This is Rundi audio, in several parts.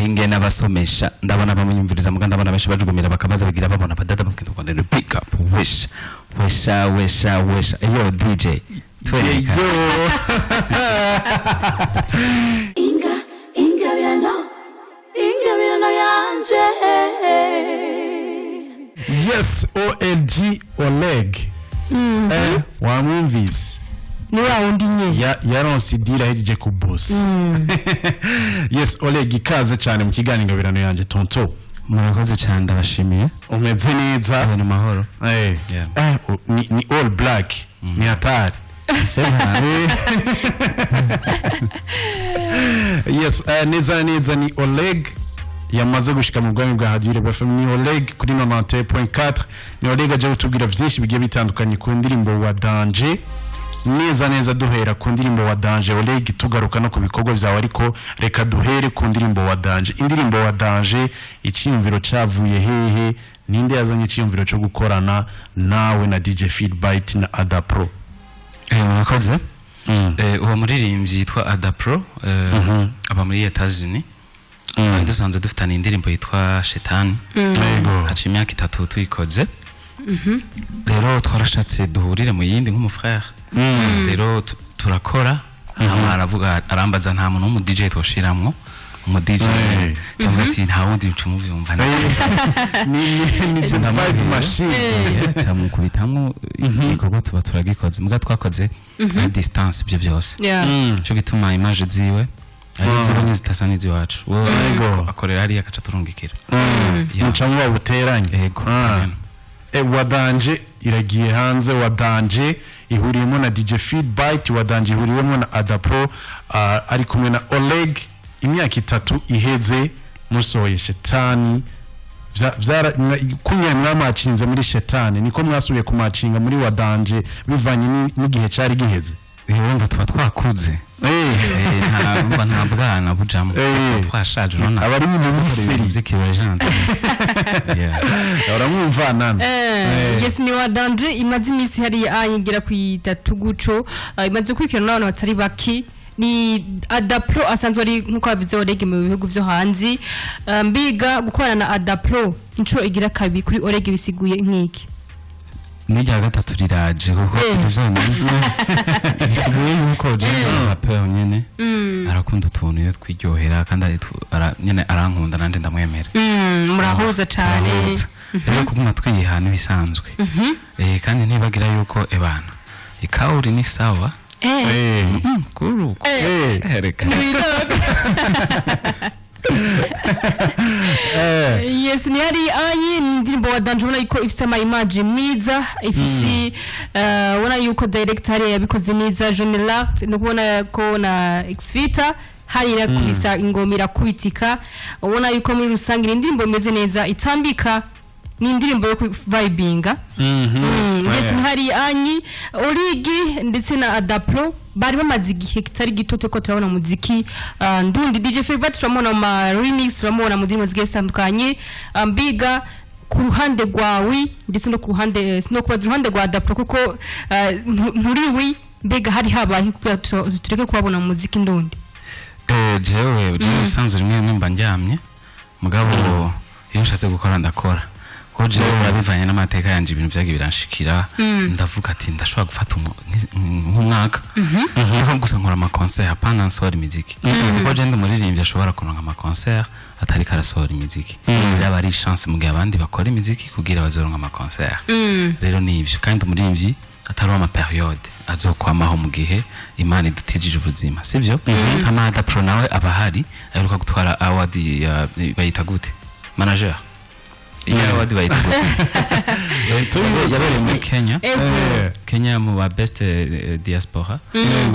Ingene abasomesha, ndabona bamunyumviriza, muga ndabona benshi bajugumira, bakabaza bagira babona badada babwira ngo ndende pick up wesha wesha wesha wesha. Yo DJ, twereka. Yo. Inga ingabirano, ingabirano yanje. Yes, OLG, Oleg, wamwumvise? Ni wa wundi nye. Yaronse idira ahejeje ku boss. Yes, Oleg, ikaze cyane mu kiganiro Ingabirano Yanje, tonto. Murakoze cyane, ndabashimiye. Umeze neza? Ni mahoro. Yeah. Ni all black, ni hatari. Yes, neza na neza ni Oleg yamaze gushika mu bwami bwa Radio Irebe FM. Ni Oleg kuri 91.4. Ni Oleg aje kutubwira vyinshi bigiye bitandukanye ku ndirimbo wa Danger. Neza neza duhera ku ndirimbo wa Danger, Oleg, tugaruka no ku bikorwa vyawe, ariko reka duhere ku ndirimbo wa Danger. Indirimbo wa Danger, iciyumviro cavuye hehe? Ninde yazanye iciyumviro cyo gukorana nawe na DJ Feedbite na Adapro? Murakoze. Uwo muririmbyi yitwa Adapro, aba muri Etats-Unis. Twari dusanzwe dufitanye indirimbo yitwa Shetani. Haca imyaka 3 tuyikoze. Rero twarashatse duhurire mu yindi nk'umufrère. Rero turakora, hama aravuga, arambaza nta muntu w'umu DJ twoshiramwo, umu DJ cyangwa ati nta wundi muvyumva. Ni vibe machine. Camukubitamwo igikorwa, tuba turagikoze, muga twakoze à distance ibyo byose. Nico gituma image ziwe ari ziwe zitasa n'iziwacu. Wewe akorera hariya, agaca turungikira. Yeah. Muca muba buteranye. Yego. Ah. Wadanje iragiye hanze. Wadanje ihuriyemo na DJ Feedbite, Wadanje ihuriwemo na Adapro, ari kumwe na Oleg. Imyaka 3 iheze musohoye Shetani. Kumwe mwamacinze muri Shetani, niko mwasubiye kumacinga muri Wadanje bivanye n'igihe cyari giheze? Urumva tuba twakuze. Urumva nta bwana bujamo. Tuba twashaje, urabona. Aba ari ibintu ibintu by'iseri. by'ikibajante. Yeah. Uramwumva nana. Yes, ni wa Danger imaze iminsi hariya ayigira ku 3 guco, imaze gukurikirana n'abantu batari bake. Ni Adapro asanzwe ari, nkuko bavuze, Oleg mu bihugu vyo hanze. Mbiga gukorana na Adapro inshuro igira kabiri kuri Oleg bisiguye nk'iki? N'irya gatatu riraje, kuko ibyo byonyine bisigaye yuko jewe rapeur nyene arakunda utuntu iyo twiryohera, kandi nyene arankunda, nanje ndamwemera. Murahuza cane. Turahuza. Rero kuguma twiyiha n'ibisanzwe. Kandi ntibagira yuko ebana ikawuri ni sawa. Kuri uko. Reka. Yes, ni hari anyi ni indirimbo wa Danger, ubona yuko ifise ama image mwiza, ifise ubona yuko director hariya yabikoze neza, Jean Lart, no kubona ko na Xfita hari irakubisa ingoma irakubitika. Ubona yuko muri rusange ni indirimbo imeze neza, itambika, ni indirimbo yo kuvibinga. Yes, ni hari anyi Origi ndetse na Adapro bari bamaze igihe kitari gito turiko turabona muziki ndundi. DJ Philbert turamubona mu ma remix, turamubona mu ndirimbo zigiye zitandukanye. Mbiga ku ruhande rwawe ndetse no ku ruhande, sino kubaza uruhande rwa Adapro kuko nturiwi, mbega hari habaye kugira tureke kubabona mu muziki ndundi? Jewe usanzwe rimwe rimwe mba ndyamye, mugabo iyo nshatse gukora ndakora, kuko jewe urabivanye n'amateka yanje, ibintu vyagiye biranshikira, ndavuga ati ndashobora gufata nk'umwaka ariko gusa nkora ama concert, hapana nsohora imiziki, kuko je ndi umuririmbyi ashobora kuronka ama concert atariko arasohora imiziki. Biraba ari chance mu gihe abandi bakora imiziki kugira bazoronka ama concert. Rero ni ivyo, kandi umuririmbyi atari ama période azokwamaho mu gihe Imana idutijije ubuzima, sivyo? Hama Adapro nawe aba ahari, aheruka gutwara award ya, bayita gute, manager, iyo award bayita gute? Yabereye muri Kenya. Kenya mu ba best diaspora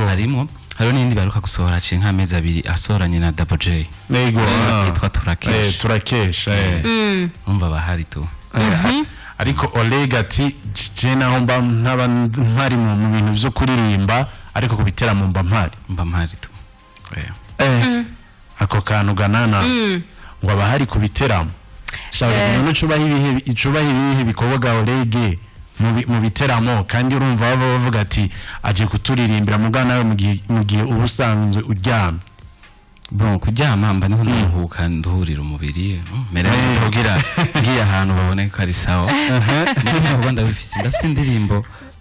harimo. Hariho n'iyindi baheruka gusohora haciye nk'amezi 2, asohoranye na Double J. Yego. Yitwa Turakesha. Turakesha. Umva bahari tu. Ariko Oleg ati je naho mba ntaba mpari mu bintu vyo kuririmba, ariko ku biteramo mba mpari. Mba mpari tu. Ako kantu ganana ngo aba hari ku biteramo. Shaka umuntu ucubaha ibihe, icubaha ibihe bikorwa ga Oleg mu biteramo, kandi urumva baba bavuga ati aje kuturirimbira, mugana nawe mu gihe uba usanzwe uryamye. Bon, kuryama mba niho ndaruhuka, nduhurira umubiri, mere neza kugira ngiye ahantu babone ko ari sawa. Nubwo ndabifise,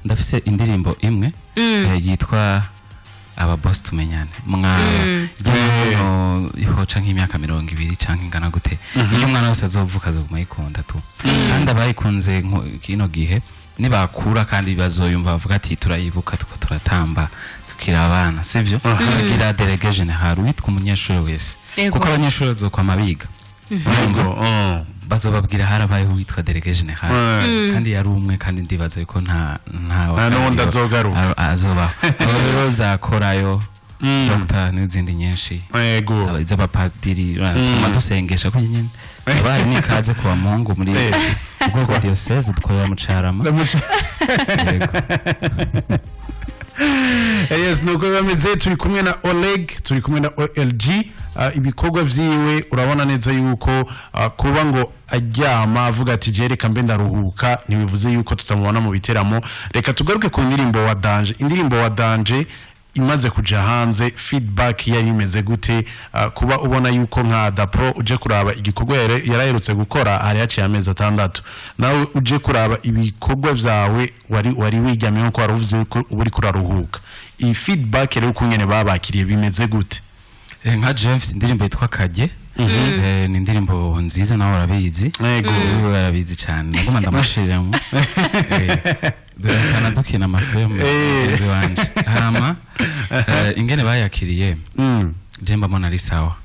ndafise indirimbo imwe yitwa "Aba Boss Tumenyane". Mwa no hoca nk'imyaka 20 canke ingana gute, iyo umwana wese azovuka azoguma ayikunda tu. Kandi abayikunze kino gihe nibakura kandi bazoyumva, bavuga ati turayibuka tuko turatamba tukiri abana, sivyo? Bagira délégué général witwa umunyeshuri wese, kuko abanyeshuri bazokwama biga. Yego. Bazobabwira harabayeho witwa délégué général, kandi yari umwe, kandi ndibaza yuko nta Nta n'uwundi azogaruka. Azobaho. Abo rero zakorayo Dr n'izindi nyinshi, iz'abapadiri tuma dusengesha ko nyene abaye n'ikaze kuwa Mungu muri ubwoko diocèse dukorera mu Carama. Yego. Yes, nuko bameze. Turi kumwe na Oleg, turi kumwe na OLG. Ibikorwa vyiwe urabona neza yuko kuba ngo aryama avuga ati je reka mbe ndaruhuka, ntibivuze yuko tutamubona mu biteramo. Reka tugaruke ku ndirimbo wa Danger. Indirimbo wa Danger imaze kuja hanze, feedback yari imeze gute? Kuba ubona yuko nka Dapro uje kuraba igikorwa yaraherutse gukora, hari haciye amezi 6, nawe uje kuraba ibikorwa vyawe wari wiryamiye nkuko wari uvuze yuko uba uriko uraruhuka, iyi feedback rero ukungene babakiriye bimeze gute? Nka James, indirimbo yitwa "Kage", ni indirimbo nziza, nawe urabizi. Wewe arabizi cyane, naguma ndamushiriramo. Duhitana dukina amafilmu mugenzi wanje. Hama ingene bayakiriye, je mbabona ari sawa.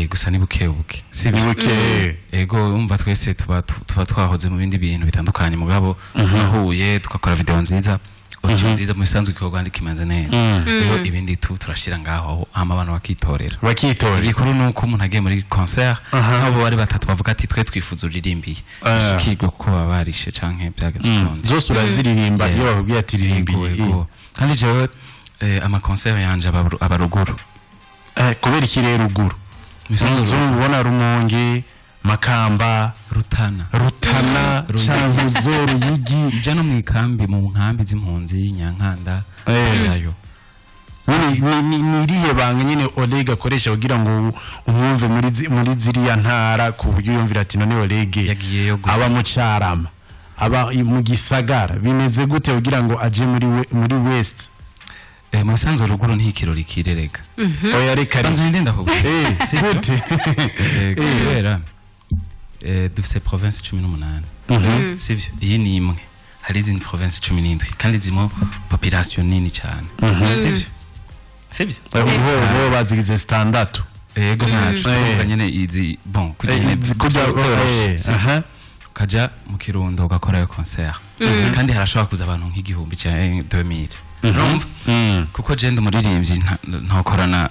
Gusa ni buke buke, sibyo? Ni buke. Ego, umva, twese tuba twahoze mu bindi bintu bitandukanye, mugabo twahuye tugakora video nziza, audio nziza, mu bisanzwe igikorwa kimanze neza. Rero ibindi turashira ngaho, hama abantu bakitorera. Bakitorera. Igikuru ni uko umuntu agiye muri concert, nk'abo bari batatu bavuga ati twe twifuza uririmbiye, bashikirwe, kuko baba barishe canke byagenze ukundi. Zose uraziririmba iyo bakubwiye ati ririmbiye? Ego. Kandi jewe ama concert yanje aba ruguru. Kubera iki rero ruguru? Misanzu. Nzu ubona Rumonge, Makamba, Rutana, Rutana, Cankuzo, Ruyigi. Nja no mw'ikambi, mu nkambi z'impunzi, Nyankanda, jayo. Nyine ni irihe banga nyine Oleg akoresha kugira ngo umwumve muri ziriya ntara, ku buryo yumvira ati none Oleg Yagiyeyo gute? aba mu Carama, aba mu gisagara, bimeze gute kugira ngo aje muri West? Mu bisanzwe ruguru ntikirori kirerega. Oya, reka. Banza urinde ndakubwira. Sibyo? Gute? Kubera dufise province 18, sivyo? Iyi ni imwe, hari izindi province 17 kandi zirimo population nini cyane, sivyo? Sivyo? Bo bazigize zitandatu. Ego, ntacu tuvuga nyene izi, bon, kugira nyene byoroshe, sivyo? Ukaja mu Kirundo ugakorayo concert, kandi harashobora kuza abantu nk'igihumbi canke 2000, urumva? Kuko je ndi umuririmbyi, ntokorana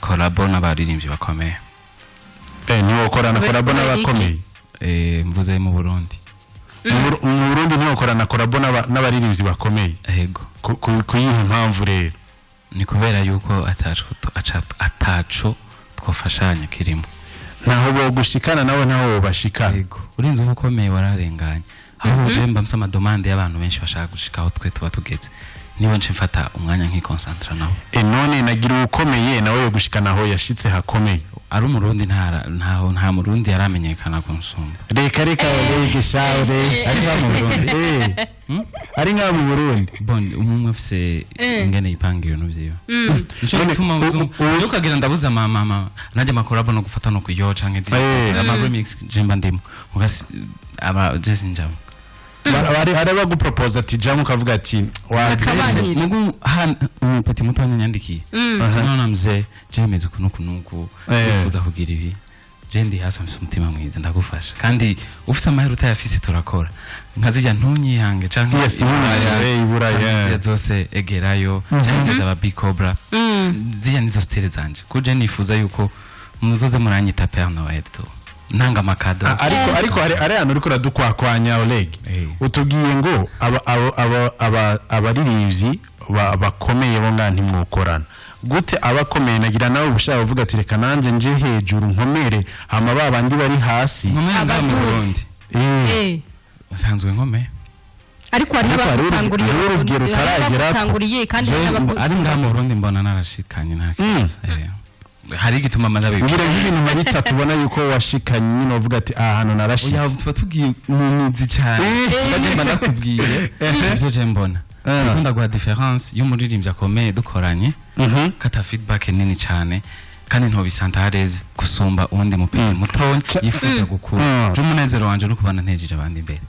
collabo n'abaririmbyi bakomeye. Ntiwokorana collabo n'abakomeye? Mvuze mu Burundi. Mu Burundi ntiwokorana collabo n'abaririmbyi bakomeye? Ego. Ku yihe mpamvu rero? Ni kubera yuko ataco twofashanya kirimo. Ntaho bogushikana, nawe ntaho bobashikana. Ego, urinze uba ukomeye wararenganye. Ahubwo je mba mfise ama demandes y'abantu benshi bashaka gushika aho twe tuba tugeze, niba nce mfata umwanya nkikonsantra nabo. None nagira ukomeye nawe yo gushikana aho yashitse hakomeye. Ari umurundi, ntaho nta murundi yaramenyekana kunsumba. Reka reka, reka shaure. Ari ngaha mu Burundi? Ari ngaha mu Burundi. Bon, umwe afise ingene yipanga ibintu vyiwe, nico None, gituma ukagira ukagira ndabuza mama najya ama collabo no gufata no kuyo canke ama remix, je mba ndimo mugasi aba je sinjamo. Hari abagupropose ati jamu, ukavuga ati Bakabanira. Mugu han umupeti muto yanyandikiye ati none mzee, je meze uku nuku nuku, nifuza kugira ibi, je ndi hasi, mfise umutima mwiza, ndagufasha, kandi ufise amahera utayafise turakora, nkazijya ntunyihange canke Yes, ntunyihange, Iburaya, canke yeah. ziriya zose egerayo, canke ziriya zaba Big Cobra, ziriya nizo style zanje, kuje nifuza yuko muzoze muranyita Père Noël tu ntanga ama cadeaux. Ariko hari ahantu uriko uradukwakwanya, Oleg. Utubwiye ngo abaririmbyi bakomeye bo ngaha ntimwokorana gute? Abakomeye nagira nawe ubushaka uvuga ati reka nanjye nje hejuru nkomere, hama ba bandi bari hasi. Nkomere ngaha mu Abaduzi. Burundi? Usanzwe nkomeye. Ariko hariho Ariko hari abagutanguriye. hariho urugero utaragerako. Abagutanguriye kandi Je, hari ari ngaha mu Burundi mbona narashikanye, nta kibazo. Hari igituma mba ndabivuga. Ngira nk'ibintu nka bitatu ubona yuko washikanye nyine, uvuga ati: "Aha hantu narashitse." Oya, tuba tugiye mu mizi cyane. Ndaje mba ndakubwiye ivyo je mbona. Kuko ndaguha différence y'umuririmbyi akomeye dukoranye, kata feedback nini cyane kandi ntobisanta hareze gusumba uwundi mupeti mutonya yifuza gukura. Je umunezero wanje no kubana ntejeje abandi imbere.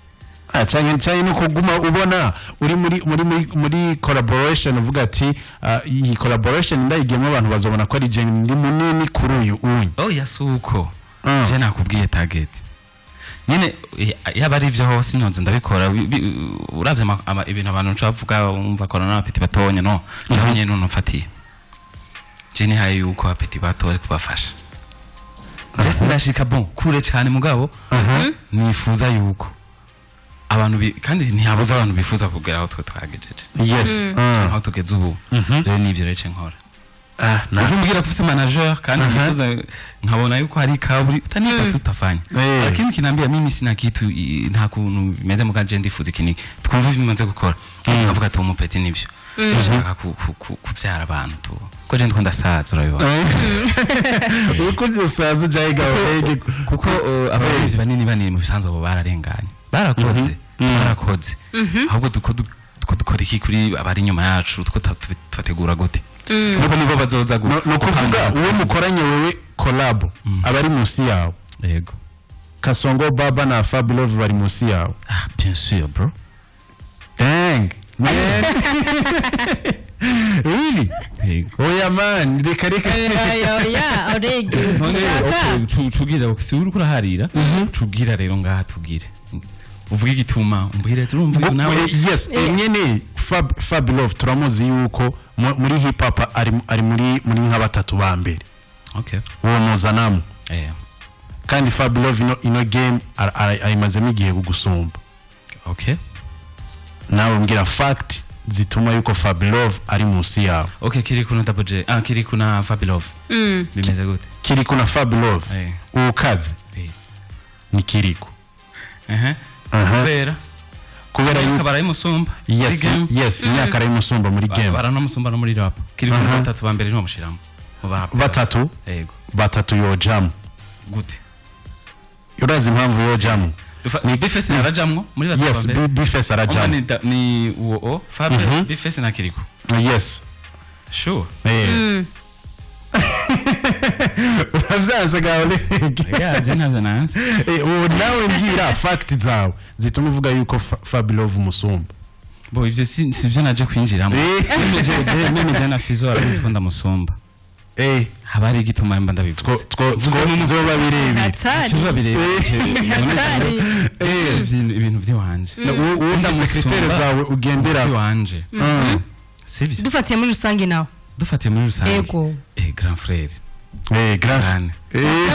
Ah, canke no kuguma ubona uri muri collaboration, uvuga ati: "Ah, iyi collaboration ndayigiyemo, abantu bazobona ko ari je ndi munini kuri uyu unyi." Oya, si uko. Je nakubwiye target nyine, yaba ari ivyo hose nyoze ndabikora. Uravye ibintu abantu nca bavuga, wumva kora n'abapeti batonya, no jewe nyene none mfatiye je nihaye yuko abapeti bato bari kubafasha. Je sindashika bon kure cane, mugabo nifuza yuko abantu kandi ntihabuze abantu bifuza kugera aho twe twagejeje, aho tugeze ubu. Rero nivyo rero ce nkora. Ah, na Uje umbwira ko ufise manager kandi nifuza nkabona yuko hari kaburi utanipa, tutafanya. Lakini ukiniambia mimi sina kitu, nta kuntu bimeze, muga je ndifuza iki niki, twumva ibyo bimaze gukora, nkavuga ati: "Umupeti nivyo ndashaka kubyara abantu tu ko je ndiko ndasaza, urabibona." Uko usaza ujaye gahege. Kuko abaririmbyi banini banini mu bisanzwe abo bararenganye, barakoze, barakoze. Ahubwo duko dukora iki kuri abari inyuma yacu? Two tubategura gute? Kuko nibo bazoza No kuvuga uwo mukoranye wewe collab aba ari munsi yawe? Yego. Kasongo Baba na Fabulove bari munsi yawe? Ah, bien sûr, bro. Dang man, really? Yego. Oya man, reka reka. Oya oya, Oreg. None Ushaka okay, cugira si uriko uraharira, cugira rero ngaha tugire uvuge igituma umbwire, turumva nawe. Yes, nyene Fab Love turamuzi yuko muri hip hop ari muri nka batatu ba mbere. Uwo muzanamo. Kandi Fab Love ino game ayimazemo igihe kugusumba. Nawe mbwira fact zituma yuko Fab Love ari munsi yawe. Okay, kiri kuna Double J, ah, kiri kuna Fabilove, bimeze gute? Kiriko na Fab Love ukaze ni Kiriko. Kubera Kubera yuko barayimusumba muri Yes. game. Yes, imyaka arayimusumba muri game. Baranamusumba no muri rap. Kiri kuna batatu ba mbere ntibamushiramo mu ba Batatu? Yego. Batatu yojamo. Gute? Urazi impamvu yojamo? Bface arajamwo muri batatu ba Yes. mbere? Bface Umva, arajamo. ni uwo o Fabe, Bface na Kiriko. Yes. Sure? Eh. Uravyanse gawe? Yeah, je ntabyo nansi. Ubu nawe mbwira fact zawe zituma uvuga yuko Fabilove umusumba. Bo ivyo si byo naje kwinjiramo. Meme je na Fizo arabizi ko ndamusumba. Haba hari igituma mba ndabivuze. Two zoba birebire. Hatari. Biba birebire. Hatari. Ibintu by'iwanje. Uwo ufise critères zawe ugendera. Iwanje, sibyo? Dufatiye muri rusange nawe. Dufatiye muri rusange. Ego. Grand frère. Grand. Cyane.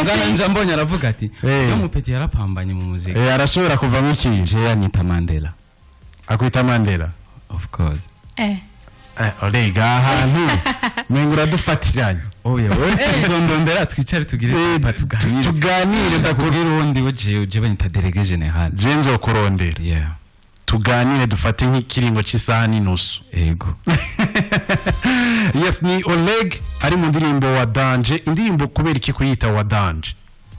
Ngana nja mbonye aravuga ati: "Yo mupeti yarapambanye mu muziki." Arashobora kuvamo ikintu. Je yanyita Mandela. Akwita Mandela? Of course. Orega, ahantu mengo uradufatiranye. Oya, wewe tuzondondera twicare tugire pa tuganire. Tuganire. Ndakubwira uwundi we, jewe banyita délégué général. Je nzokurondera. Tuganire, dufate nk'ikiringo cy'isaha n'inusu. Ego. Yes, ni Oleg ari mu ndirimbo wa Danje. Indirimbo kubera iki kuyita wa Danje?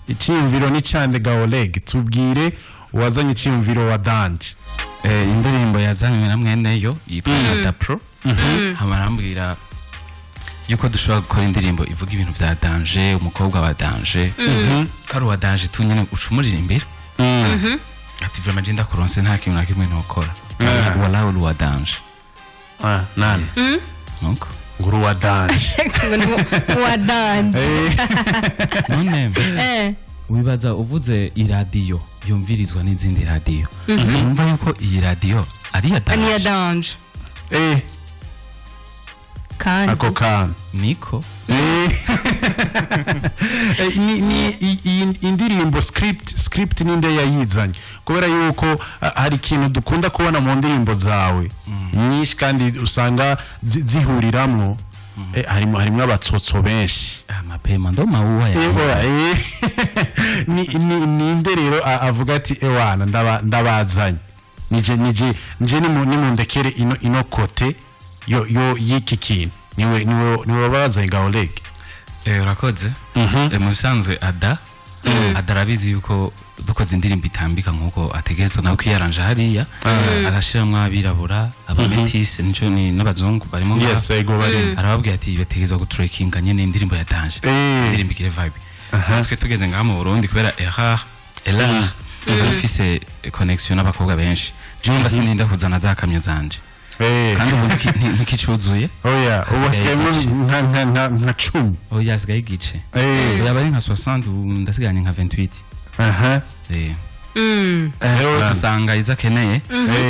Icyiyumviro ni cyande ga Oleg? Tubwire uwazanye icyiyumviro wa Danje. Indirimbo yazanywe na mweneyo yitwa Nada Pro, hama arambwira yuko dushobora gukora indirimbo ivuga ibintu vya danger, umukobwa wa danger, ko ari uwa danger tu nyene ucumuririmbira ati: "Vraiment je ndakuronse, nta kintu na kimwe ntokora, wala uri uwa danger." Ah, nani? Nuko. Nguru wa Danje. Ngo ni uwa danje. None wibaza uvuze iradiyo yumvirizwa n'izindi radiyo, wumva yuko iyi radiyo ari iya Ni iya danger? danje. Kandi Ako kantu. Niko. Ni iyi indirimbo script ninde yayizanye? Kubera yuko hari ikintu dukunda kubona mu ndirimbo zawe nyinshi kandi usanga zihuriramwo, harimo abatsotso benshi. Mapema ndo maua ya Oya, ni ninde rero avuga ati: "Ewana, ndabazanye, nije nje nimundekere ino côté yo y'iki kintu"? Niwe bazanye ga Oleg? Urakoze. Mu bisanzwe ada arabizi yuko dukoze indirimbo itambika nkuko ategerezwa nawe kwiyaranja hariya, agashiramwo abirabura, abametisi, nico ni n'abazungu barimo ngaho. Yes, ego, bari. Arababwira ati bategerezwa gutrekinga nyene indirimbo ya danger, indirimbo ikire vibe. Natwe tugeze ngaha mu Burundi, kubera erreur ifise connection n'abakobwa benshi, jewe mba sindinda kuzana za kamyo zanje. Kandi ubu ntikicuzuye. Oya, ubu Hasigaye hasigayemo igice. nka 10. Oya, hasigaye igice. Oya, bari nka 60, ubu ndasigaranye nka 28. Rero ugasanga izo akeneye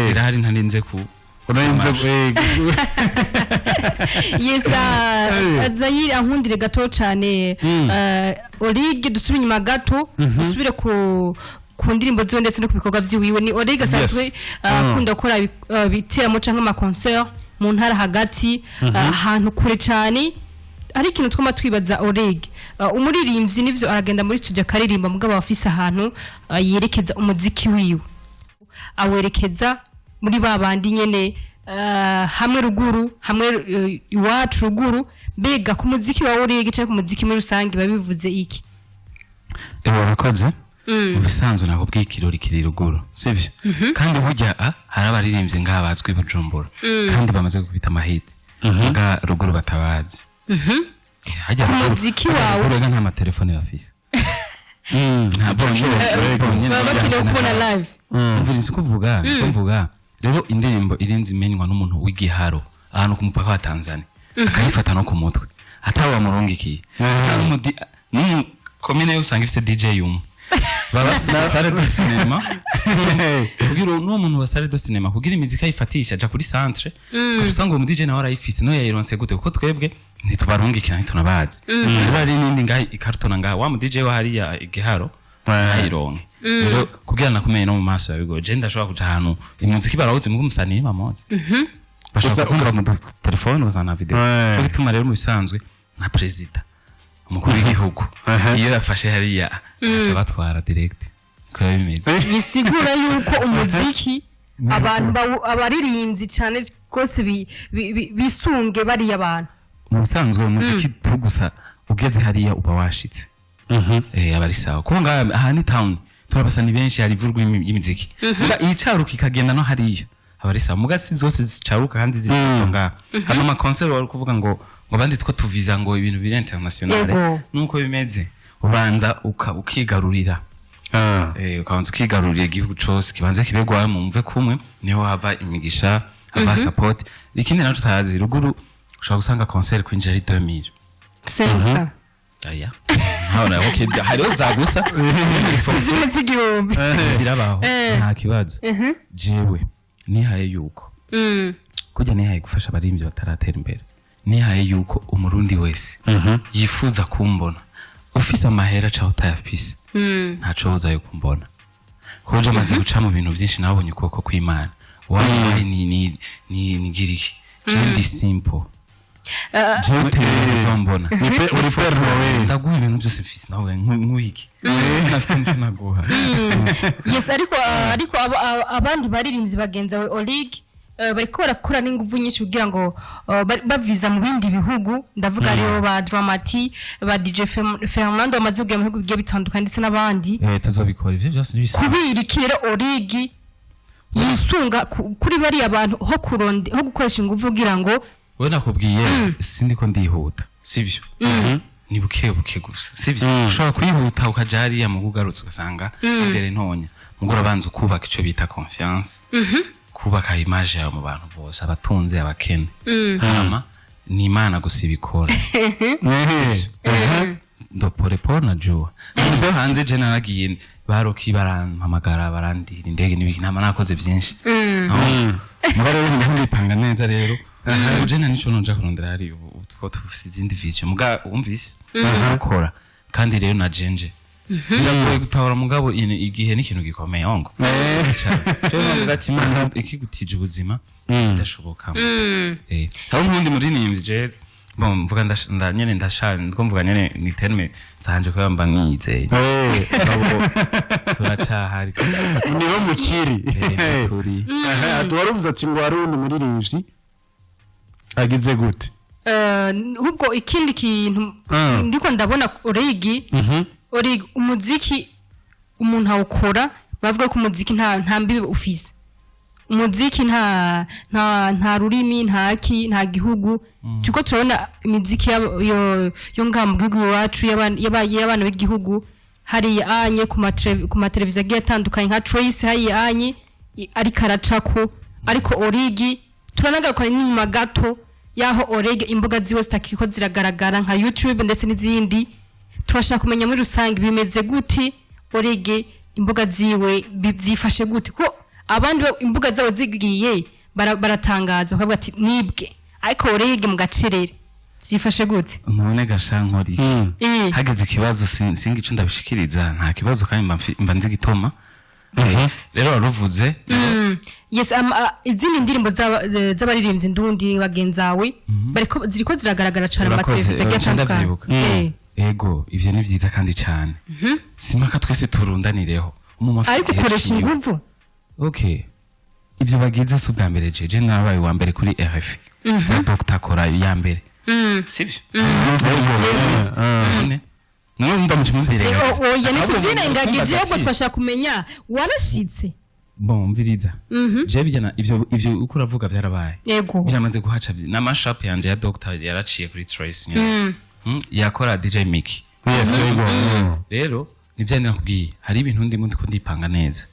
zirahari, ntarinze ku Unarinze. Yes. Zayiri, ankundire gato cyane. Olig, dusubire inyuma gato, dusubire ku ndirimbo ziwe ndetse no ku bikorwa vyiwiwe. Ni Olig asanzwe akunda gukora ibiteramo canke ama concert mu ntara hagati, ahantu kure cyane. Hari ikintu twama twibaza, Oleg, umuririmbyi nivyo aragenda muri studio akaririmba, mugabo afise ahantu yerekeza umuziki wiwe, awerekeza muri ba bandi nyene, hamwe ruguru, hamwe iwacu ruguru. Mbega ku muziki wa Oleg cyangwa ku muziki muri rusange biba bivuze iki? Urakoze. Mu bisanzwe nakubwiye ikirori kiri ruguru, sivyo? Kandi burya hari abaririmbyi ngaha bazwi i Bujumbura kandi bamaze gukubita amahiti, nga ruguru batabazi. Hajya Ku ruguru- muziki hajya wawe. ruguru ega nta matelefone bafise. Nta bonyene. Baba bakeneye kubona live. Umviriza uko mvuga, uko mvuga. Rero indirimbo irinze imenywa n'umuntu w'igiharo ahantu ku mupaka wa Tanzania, akayifata no ku mutwe atawe wamurungikiye, n'umu komine yose usanga ifise DJ umwe, baba bafise salle de cinéma, kugira n'uwo muntu wa salle de cinéma, kugira imiziki ayifatisha, aja kuri centre, ugaca usanga uwo mu DJ nawe arayifise. No yayironse gute? Kuko twebwe ntitubarungikira, ntitunabazi. Rero hari n'indi ngaha ikartona ngaha, wa mu DJ wa hariya igiharo ntayironke. Rero kugira nakumenye no mu maso yabigoye, je ndashobora kuja ahantu imuziki barawuzi, mugo umusanii bamuzi, bashobora kuzumva mu telefone gusa na video. Cyo gituma rero mu bisanzwe nka perezida, umukuru w'igihugu, iyo yafashe hariya aca batwara direct, ko biba bimeze. Bisigura yuko umuziki abantu abaririmbyi cyane rwose bisunge bariya bantu. Mu bisanzwe umuziki tu gusa ugeze hariya uba washitse, aba ari sawa, kuko ngaha aha ni town, turabasani benshi, hari ivurwa y'imiziki. Muga icaruka ikagenda no hariya aba ari sawa, muga si zose zicaruka kandi ziri mm. Ngaha hama ama concert wari kuvuga ngo abandi two tuviza ngo ibintu biri international. Nuko bimeze, ubanza ukigarurira, ukabanza ukigarurira igihugu cose, kibanza kibegwa mu mve kumwe, niho hava imigisha, hava support. Ikindi naco tutazi, ruguru ushobora gusanga concert kwinjira ari 2000. Sensa. Aya ntabona, okay, hariho zagusa. Zimwe z'igihumbi. Birabaho, nta kibazo. Jewe nihaye yuko kujya nihaye gufasha abaririmbyi bataratera imbere, nihaye yuko umurundi wese yifuza kumbona, ufise amahera cyangwa utayafise, ntaco wozayo kumbona, kuko je maze guca mu bintu byinshi, nabonye ukuboko kw'Imana. Wallahi ni giriki, je ndi simple, jewe tewe uzombona. Uri Père Noël. Ndaguha ibintu byose mfise, nawe nk'uwiki nafise nico naguha. Yes, ariko abandi baririmbyi bagenzi bawe, Olig, bariko barakora n'inguvu nyinshi kugira ngo baviza mu bindi bihugu. Ndavuga rero ba Dramati, ba DJ Fernando bamaze kugera mu bihugu bigiye bitandukanye, ndetse n'abandi. Tuzobikora ivyo byose nibisa. Kubera iki rero Olig yisunga kuri bariya bantu ho kuronde ho gukoresha inguvu kugira ngo We, nakubwiye, sindiko ndihuta, sibyo? Ni buke buke gusa, sibyo? Ushobora kwihuta ukaja hariya, mu ugarutse ugasanga ndere ntonya. Mugo urabanza ukubaka ico bita confiance, kubaka image yawe mu bantu bose, abatunze, abakene. Hama ni Imana gusa ibikora. Ndo pole pole najua ivyo hanze. Je naragiye, baroki barampamagara, barandira indege n'ibiki, ntama nakoze vyinshi. Muga rero ndiko ndipanga neza. Rero ubu je nta nico noja kurondera hari ubu, two tufise izindi vision. Muga wumvise ukora kandi rero na jenje biragoye gutahura, mugabo igihe ni ikintu gikomeye ongo. Jewe navuga ati Imana ikigutije ubuzima bidashoboka. Hari n'uwundi muririmbyi, je bon mvuga nyene ndashaje, ndiko mvuga nyene ni terme zanje kubera mba niyizeye. Abo turacahari. Nibo mukiri. Niho turi. Aha, wari uvuze ati ngo hari uwundi muririmbyi agize gute? Ahubwo ikindi kintu ndiko ndabona, Origi, Origi, umuziki umuntu awukora, bavuga ko umuziki nta mbibi ufise, umuziki nta rurimi, nta ki, nta gihugu. Turiko turabona imiziki yo ngaha mu gihugu iwacu, y'abana b'igihugu hariya anye ku mateleviziyo agiye atandukanye nka Trace hariya anye ariko aracako. Ariko Origi, turanagaruka n'inyuma gato y'aho Origi imbuga ziwe zitakiriko ziragaragara nka YouTube ndetse n'izindi. Turashaka kumenya muri rusange bimeze gute, Origi imbuga ziwe byifashe gute, ko abandi bo imbuga zabo zigiye baratangaza bakavuga ati nibwe, ariko Origi mu gacerere byifashe gute? None gasha nkori hageze ikibazo singa ico ndabishikiriza, nta kibazo, kandi mba nzi igituma. Rero waruvuze. Yes, izindi ndirimbo z'abaririmbyi ndundi bagenzawe bariko ziriko ziragaragara cyane mu Urakoze, mateleviziyo agiye nca atandukanye. ndavyibuka. Ego, ivyo ni vyiza kandi cane, simpaka twese turundanireho umuma. Ariko ukoresha inguvu. Okay, ivyo bagize si ubwa mbere. Jeje nabaye uwa mbere kuri RFI za Dr Kora ya mbere, sivyo? None wumva muca muvyirengagiza? Oya, Ahubwo ntituvyirengagije, ahubwo ati, twashaka kumenya warashitse. Bon, mviriza, je bijyana ivyo uko uravuga vyarabaye, biramaze guhaca na mashup yanje ya Dr yaraciye kuri Trace nyene. Yakora DJ Mickey. Yes, yego. Rero nivyo nakubwiye, hari ibintu ndimo ndiko ndipanga neza,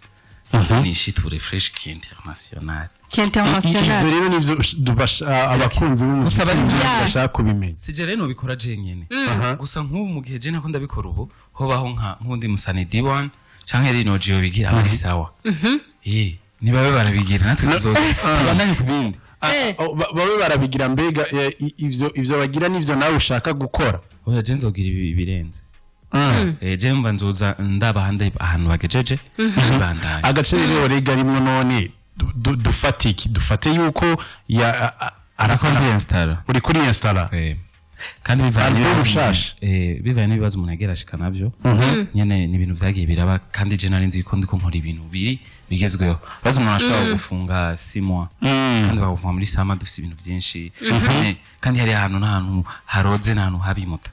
nishiture fresh ki international. International. Ivyo rero nivyo abakunzi b'umuziki Gusa bashaka kubimenya. Sije rero nobikora jenyene gusa, nk'ubu mu gihe je nako ndabikora ubu, hobaho nka nk'undi musani D1 canke rino Gio bigira abari sawa, nibabe barabigira, natwe tuzoza tubandanye ku bindi. Oh, babe barabigira. Mbega ivyo bagira nivyo nawe ushaka gukora? Oya, je nzogira ibi birenze. Je mva nzoza ndaba ahandi ahantu bagejeje bibandanye. Agace rero rega rimwe none dufate iki? Dufate yuko ya Ariko arakora ndi installa. Uri kuri installa. Kandi bivanye Album n'ibibazo nshasha. Bivanye n'ibibazo umuntu yagiye arashika navyo nyene, ni ibintu vyagiye biraba, kandi je nari nzi ko ndiko nkora ibintu biri bigezweho. Bazi umuntu ashobora gufunga 6 mois kandi bakagufunga muri sama, dufise ibintu vyinshi. Nyene, kandi hari ahantu n'ahantu haroze n'ahantu habimuta.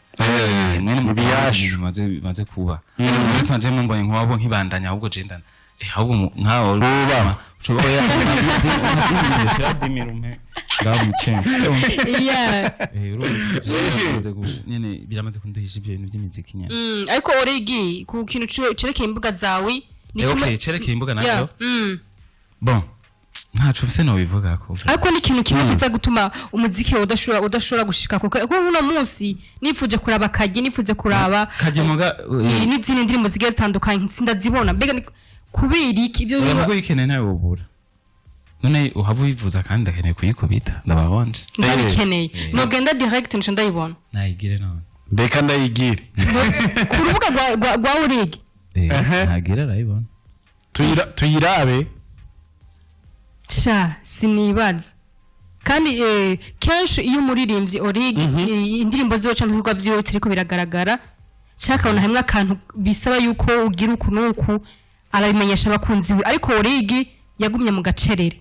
Mwene mu Biyashu. bimaze kuba tanje mbonye nkwabo nkibandanya, ahubwo je ndana ahubwo nkaho Ruba. ushobora ngaho mu chance. Urumva, nyene biramaze kunduhisha ibyo bintu by'imiziki nyene. Ariko Origi, ku kintu cerekeye imbuga zawe ni Okay, cerekeye imbuga navyo, bon, ntaco mfise nobivugako. Ariko ni ikintu kimwe kiza gutuma umuziki wawe udashobora gushika, kuko uno munsi nifuje kuraba Kagi, nifuje kuraba Kagemuga. N'izindi ndirimbo zigiye zitandukanye sindazibona. Mbega ni kubera iki ibyo? Oya, mugo uyikeneye nawe wobura, none uhava uyivuza kandi ndakeneye kuyikubita, ndababonje. Ndabikeneye, nogenda direct nca ndayibona. Nayigire none. Reka ndayigire. Ku rubuga rwa Origi. Ntagire arayibona. Tuyirabe. Sha, sinibaza kandi kenshi iyo umuririmbyi Origi indirimbo ziwe canke ibikorwa vyiwe bitariko biragaragara, cakabona hamwe akantu bisaba yuko ugira uku n'uku, arabimenyesha abakunzi we. Ariko Origi yagumye mu gacerere.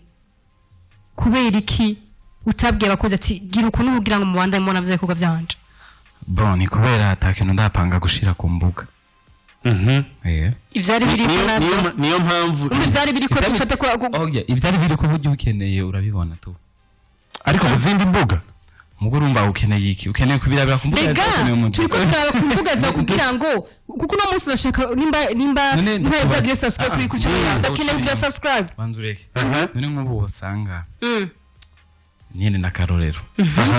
Kubera iki utabwiye abakozi ati gira uku n'uku kugira ngo mubandanye mubona vya bikorwa vyanje? Bon, ni kubera ata kintu ndapanga gushira ku mbuga. Ivyari biriko navyo Niyo mpamvu. Umva, ivyari biriko dufate ko Oh, yeah, ivyari biri ku buryo ukeneye urabibona tu. Ariko ku zindi mbuga. Mugo urumva ukeneye iki? Ukeneye kubirabira ku mbuga Rega ukeneye umuziki. turiko turaba ku mbuga zawe kugira ngo, kuko uno munsi ndashaka nimba None ntari ndakubaza. bwagire subscribe kuri channel Ah, yawe, ndakeneye ndagushimira. kugira subscribe. Banza ureke. None nk'ubu usanga nyene n'akarorero,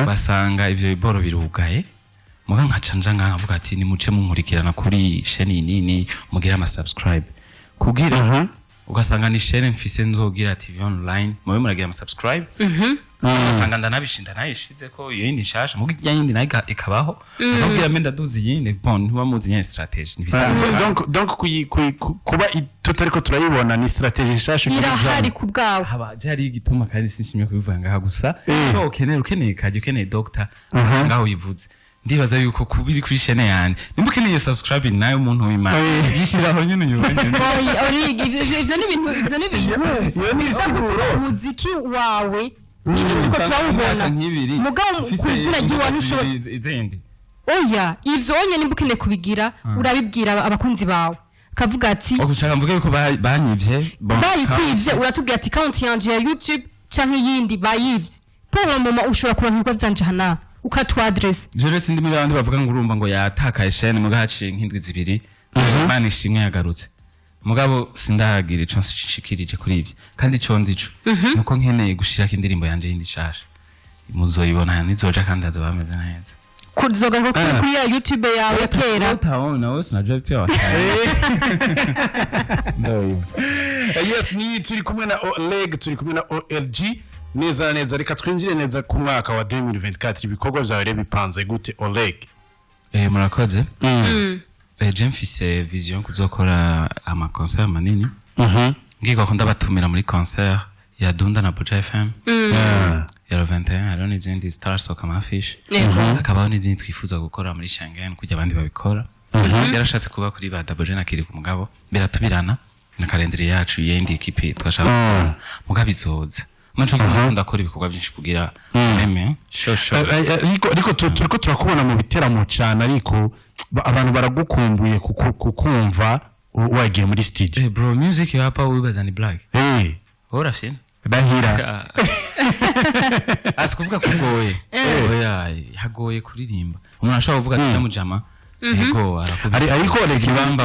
basanga ivyo biboro birugaye, muga nkaca nja ngaha nkavuga ati nimuce munkurikirana kuri chaîne nini, mugire ama subscribe, kugira ugasanga ni chaîne mfise nzogira TV online, mube muragira ama subscribe, ugasanga ndanabishinda nayishize ko iyo yindi nshasha, muga irya yindi nayo ikabaho, nkabwira mbe ndaduza iyindi. Bon, ntiba muzi nyene strategy ntibisanzwe. Donc kuba tutariko turayibona ni strategy nshasha ugira Irahari ijambo. ku bwawe. Haba hari igituma kandi sinshimye kubivuga ngaha gusa. Icyo ukeneye kajya ukeneye doctor ngaho uyivuze, ndibaza yuko kubiri kuri chaîne yanjye, nimba ukeneye iyo subscribe nawe umuntu w'Imana yishiraho nyene unyuma nyene. Oya, Origi, ivyo ni ibintu Iyo ni biza gutuma insiguro. umuziki wawe Nyine turiko turawubona. Nk'ibiri. Mugabo Ufise ku izina ry'iwawe imbuga ntushobora zibiri izindi. Oya, ivyo onye nimba ukeneye kubigira, urabibwira abakunzi bawe, kavuga ati Ushaka mvuge yuko banyivye, bon, bayikwivye, uratubwira ati account yanje ya YouTube canke iyindi bayivye. Pour le moment ushobora kuronka ibikorwa vyanje hana ukatwadresse. Jewe sindi muri abandi bavuga ngo urumva ngo yatakaye chaîne, muga haciye nk'indwi 2, Imana ishimwe yagarutse. Mugabo sindahagira ico nshikirije kuri ivyo, kandi ico nzi ico nuko nkeneye gushirako indirimbo yanje yindi nshasha, muzoyibona nizoja kandi azoba ameze neza. Kuzogaruka kuri ya YouTube yawe ya kera. Utaona wewe, sinajua vitu. Yes, ni turi kumwe na Oleg, turi kumwe na OLG neza na neza. Reka twinjire neza ku mwaka wa 2024. Ibikorwa vyawe rero bipanze gute, Oleg? Murakoze. Je mfise vision kuzokora ama concert manini, ngirwa ko ndabatumira muri concert ya Dunda na Buja FM ya le 21. Hariho n'izindi zitarasohoka ama affiche, hakabaho n'izindi twifuza gukora muri Schengen kugira abandi babikora. Yarashatse kuba kuri ba Double J na Kiri ku mugabo biratubirana na calendrier yacu y'indi équipe twashaka gukora. Mugabo izoza maco nkunda akora ibikorwa byinshi kugira meme shosho. Ariko turiko turakubona mu biteramo cyane, ariko abantu baragukumbuye kukumva wagiye muri studio. Bro, music hapa wibaza ni black. Ora fina. Rahira. Asi kuvuga ko ngoye, oya, hagoye kuririmba. Umuntu ashobora kuvuga ati mujama yego arakubita. Ariko reka Ikibamba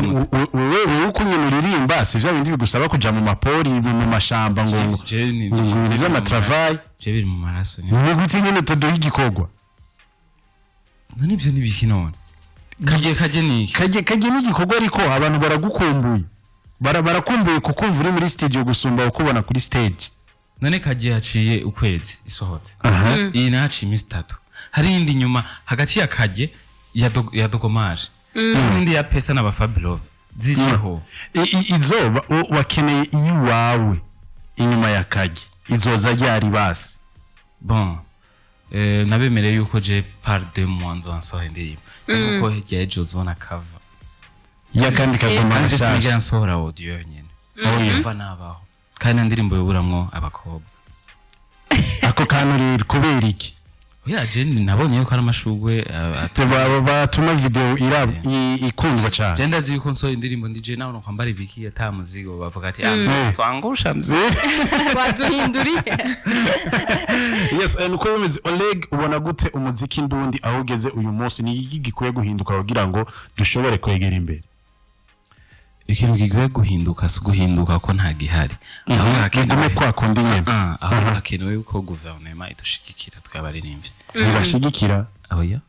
wewe uko nyine uririmba, si vya bindi bigusaba kuja mu mapori, mu mashamba, ngo Je ngo ibintu vy'ama travail. Je biri mu maraso nyine. Ni gute nyine tuduha igikorwa? None ivyo nibiki? None kagiye kaje niki? Kaje n'igikorwa, ariko abantu baragukumbuye. Barakumbuye kukumva uri muri studio gusumba ukubona kuri stage. None kagiye haciye ukwezi isohotse, iyi nayo haciye iminsi 3, hari iyindi nyuma hagati ya kaje ya dogomaje n'indi ya pesa na bafabilove ziriho. Izo wakeneye iyiwawe inyuma ya kaje, izoza ryari basi? Bon, nabemereye yuko je par 2 mois nzoba indirimbo, kuko hirya y'ejo uzobona cover Y'akandi kagoma kandi gashasha. sinigera nsohora audio yonyene, yumva nabaho kandi nta ndirimbo yoburamwo abakobwa. Ako kantu rero kubera iki? Oya, je nabonye yuko ari amashugwe Batuma video ikundwa cyane. Je ndazi yuko nsohoye indirimbo ndije nawe nokwambara ibiki ata muzigo, bavuga ati ah, mzee, twangusha mzee. Waduhinduriye. Yes, nuko bimeze. Oleg, ubona gute umuziki ndundi aho ugeze uyu munsi? Ni iki gikwiye guhinduka kugira ngo dushobore kwegera imbere? Ikintu gikwiye guhinduka si uguhinduka ko nta gihari. Ahubwo Bigume kwa kundi nyene. Ah, ahubwo hakenewe yuko guverinoma idushigikira twe abaririmbyi. Ntibashigikira? Oya.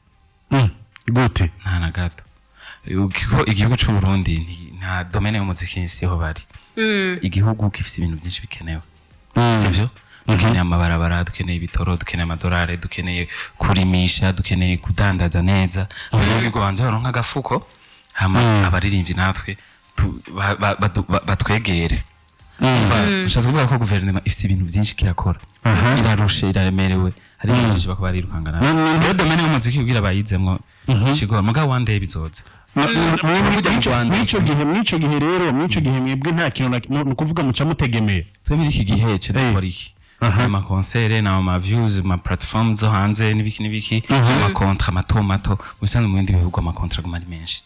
Gute? Nta na gato. Kuko igihugu c'u Burundi nta domaine y'umuziki siho bari. Igihugu gifise ibintu byinshi bikenewe, sivyo? Dukeneye amabarabara, dukeneye ibitoro, dukeneye amadolari, dukeneye kurimisha, dukeneye kudandaza neza. Abanyagihugu banza baronka agafuko, hama abaririmbyi natwe batwegere. Ushatse kuvuga ko guverinoma ifite ibintu byinshi kirakora, irarushe, iraremerewe, hari ibintu byinshi bako barirukanga nabi. Rero domaine y'umuziki kugira bayizemwo kigora, mugabo one day bizoza. Burya mu Rwanda Mw'ico gihe rero, mw'ico gihe mwebwe nta kintu ni ukuvuga muca mutegemeye. Twe muri iki gihe cyo dukora iki? Ama concert na ama views, ama platform zo hanze n'ibiki n'ibiki, ama contrat mato mato. Mu bisanzwe mu bindi bihugu ama contrat aguma ari menshi,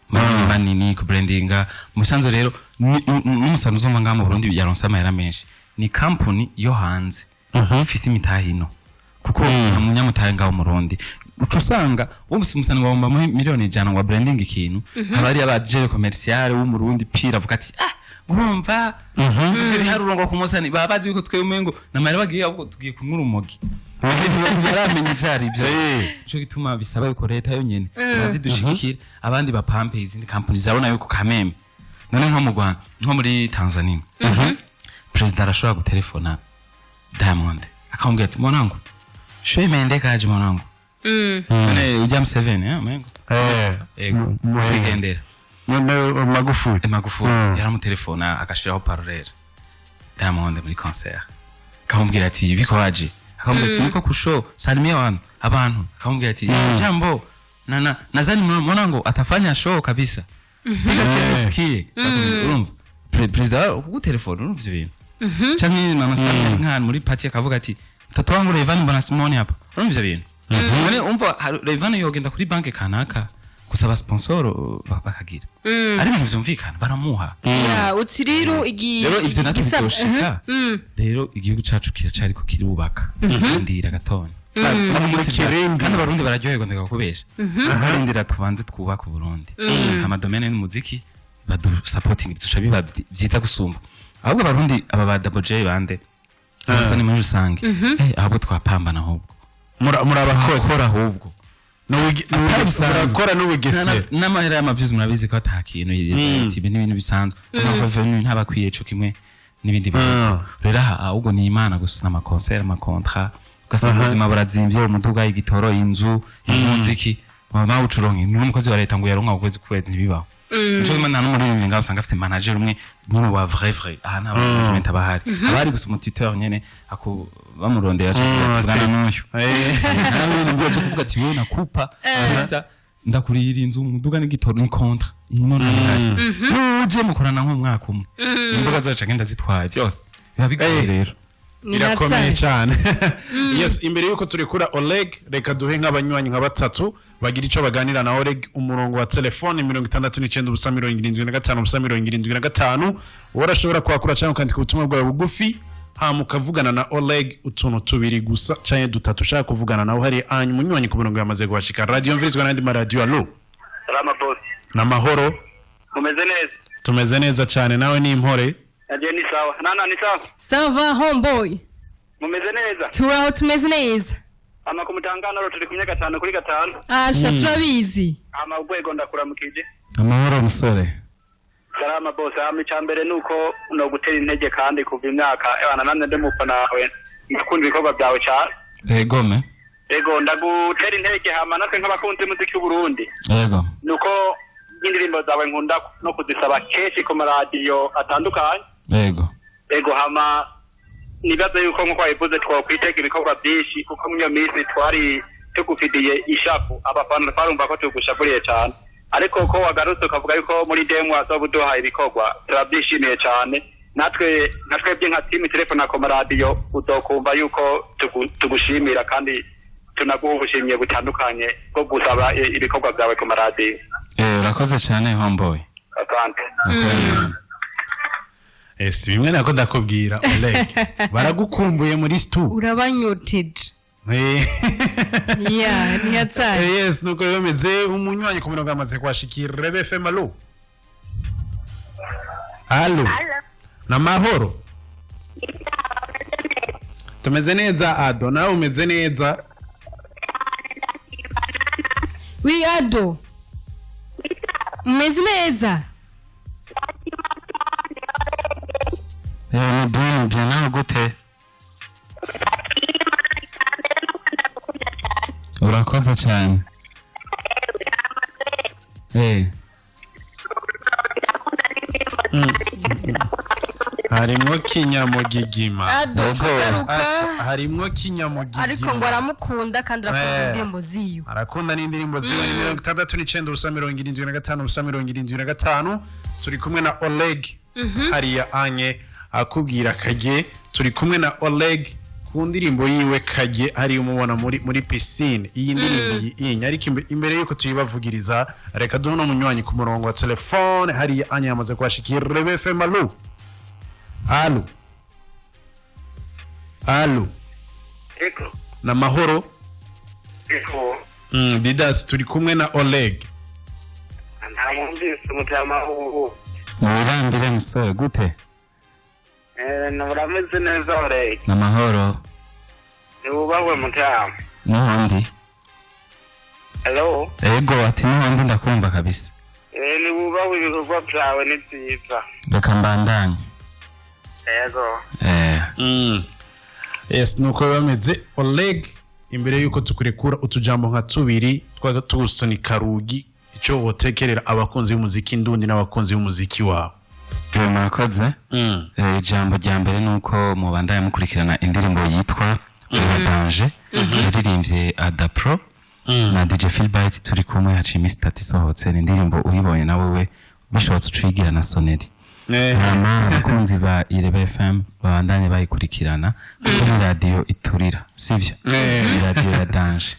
manini manini, ku brandinga. Mu bisanzwe rero n'umusanzu uzumva ngaha mu Burundi yaronse amahera menshi ni company yo hanze ifise imitahe ino, kuko nta munyamutahe ngaho mu Burundi. Uca usanga wumvise umusani wahomba muri miliyoni 100 ngo branding ikintu, haba hari abajere commercial w'umurundi pira avuga ati ah, urumva ivyo biharuro ngo ku musani baba bazi yuko twebwe umengo namahera bagiye, ahubwo tugiye kunywa urumogi, yaramenya ivyo ari byo. Nico gituma bisaba yuko leta yonyene ibanza idushigikira, abandi bapampe izindi kampani zabona yuko kameme. None nko mu Rwanda, nko muri Tanzania, perezida arashobora gutelefona Diamond akamubwira ati mwanangu, show imeendekaje mwanangu? None ujya Museveni, umengo ego kwigendera. None Magufuli? Magufuli yaramutelefona agashiraho parolere Diamond muri concert, akamubwira ati biko waje, akamubwira ati niko kusho salimia abantu, akamubwira ati jambo na nadhani mwanangu atafanya show kabisa. Sikie, urumva perezida kugutelefona, urumva ivyo bintu, canke mama Samia nk'ahantu muri party akavuga ati Mtoto wangu Rayvanny mbona simuoni hapa? Urumva ivyo bintu none umva Rayvanny yogenda kuri banki kanaka gusaba sponsor, bakagira ari ibintu vyumvikana, baramuha. Ya, uti rero igi Rero ivyo natwe ntibyoshika. Rero igihugu cacu kiracariko kirubaka, ndira gatonya. Mu kirindi. Kandi Abarundi bararyoherwa, ndakakubesha. Barindira tubanze twubake Uburundi, ama domaine n'umuziki badusapotinga, duca biba vyiza gusumba. Ahubwo Abarundi aba ba Double J bande basa ni muri rusange, ahubwo twapambana ahubwo. Muri abakozi. Twakora ahubwo. Bisanzwe. Murakora n'ubugesera. N'amahera y'ama views murabizi ko ata kintu ibi n'ibintu bisanzwe, amavenu ntabakwiye co kimwe n'ibindi bintu. Rero aha ahubwo ni Imana gusa n'ama concert, ama contrat, ugasanga ubuzima burazimvye, umuduga, igitoro, inzu, imuziki nawe ucuronka n'umukozi wa leta ngo yaronka ukwezi kwezi, ntibibaho. Nico gituma nta n'umuririmbyi ngaho usanga afite manager umwe nyine wa vrai vrai. Aha nta management aba ahari, aba hari gusa umu tuteur nyene ako bamurondera cyangwa tuvugana n'uyu. Nta bintu byo kuvuga ati wewe nakupa pesa, ndakurira inzu, umuduga n'igitoro, ni contrat ino ntabihari. Nuje mukorana nk'umwaka umwe, imboga zacu agenda zitwaye byose, biba bigoye rero. Ni Birakomeye hatari. cyane. Yes, imbere yuko turekura Oleg, reka duhe nk'abanywanyi nka batatu bagira icyo baganira na Oleg. Umurongo wa telefone 69 0 75 0 75. Wowe urashobora kwakura cyangwa ukandika ubutumwa bwawe bugufi, hama ukavugana na Oleg utuntu tubiri gusa canke dutatu ushaka kuvugana nawe. Hari anyu umunywanyi ku murongo yamaze guhashika. Radiyo mvirizwa n'andi maradiyo, allo? Salama boss. N'amahoro. Mumeze neza? Tumeze neza cyane, nawe ni impore? Naje ni sawa. Nana ni sawa. Ça va, homeboy? Mumeze neza? Turaho, tumeze neza. Ama kumutangano turi kumwe 5 kuri 5. Asha, turabizi. Ama urwego ndakuramukije. Amahoro musore. Salama boss. Ama icambere nuko no gutera intege kandi kuva imyaka ebana namwe ndi mufana wawe. Ndakunda ibikorwa byawe cyane. Egome. Ego, ndagutera intege hama natwe nk'abakunzi b'umuziki w'u Burundi. Yego. Nuko indirimbo zawe nkunda no kuzisaba kenshi ku maradiyo atandukanye. Yego. Ego, hama nibaza yuko nkuko wabivuze twokwitega ibikorwa byinshi, kuko muri iyo minsi twari tugufitiye ishapu, abafana twarumva ko tugushavuriye cyane, ariko ko wagarutse ukavuga yuko muri demu wazoba uduhaye ibikorwa, turabyishimiye cyane. Natwe nka twebwe nka team telefone ku maradiyo uzokumva yuko tugushimira kandi tunaguha ubushimye butandukanye bwo gusaba ibikorwa byawe ku maradiyo. Urakoze cyane, homeboy. Asante. Ese bimwe nako ndakubwira, Oleg, baragukumbuye muri stu. Urabanyoteje. Ya, ni hatari. Yes, nuko bimeze. Umunywanyi ku mirongo yamaze kuhashikira. Rebe FM, allo, allo? Namahoro, tumeze neza. Ado, nawe umeze neza? Oui, Ado, umeze neza? Ni bien, ni bien, nawe gute? Urakoze cyane. Harimwo kinyamugigima. Ado, tugaruka. Harimwo kinyamugigima. Ariko ngo aramukunda kandi arakunda indirimbo ziyo. Arakunda n'indirimbo ziwe. Ni 69 0 75 0 75. Turi kumwe na Oleg hariya anye akubwira kage. Turi kumwe na Oleg ku ndirimbo yiwe kage, hariya umubona muri piscine. Iyi ndirimbo iyi ariko imbere yuko tuyibavugiriza, reka duhe n'umunywanyi ku murongo wa telefone hariya anye yamaze kuhashikira. Rebe FM, allo, allo, allo? Ego. N'amahoro. Ego. Didas, turi kumwe na Oleg. Ntabumvise umutama ubu. Wirambire musore, gute? Urameze neza, Oleg? Namahoro. Niwubahwe mutama. N'ubundi. Hello? Ego, ati n'ubundi ndakumva kabisa. Niwubahwe, ibikorwa byawe ni byiza. Reka mbandanye. Ego. Yes, nuko biba bimeze. Oleg, imbere yuko tukurekura, utujambo nka tubiri twaga tugusunika rugi, icyo wotekerera abakunzi b'umuziki ndundi n'abakunzi b'umuziki wawe. Murakoze. Ijambo rya mbere ni uko mubandanya mukurikirana indirimbo yitwa Uwa Danger yaririmbye Adapro na DJ Philbright turi kumwe. Haciye iminsi 3 isohotse. Ni indirimbo uyibonye nawe we bishobotse uciyigira na sonnerie. Hama abakunzi ba Irebe FM babandanye bayikurikirana, kuko ni radiyo iturira, sivyo? Ni radiyo ya danger.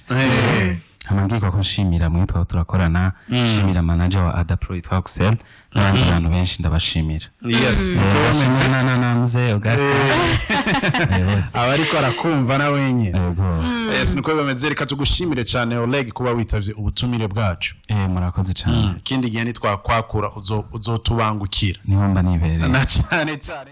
Hama mbwirwa ko nshimira mwe twaba turakorana, nshimira manager wa Adapro yitwa Axel n'abandi bantu benshi, ndabashimira. Yes, niko bameze. Na mzee Augustin. Bose. Aba ariko arakumva na wenyine. Yego. Yes, niko bimeze. Reka tugushimire cyane, Oleg, kuba witavye ubutumire bwacu. Murakoze cyane. Ikindi gihe nitwakwakura uzotubangukira. Niho mba nibereye. Na cyane cyane.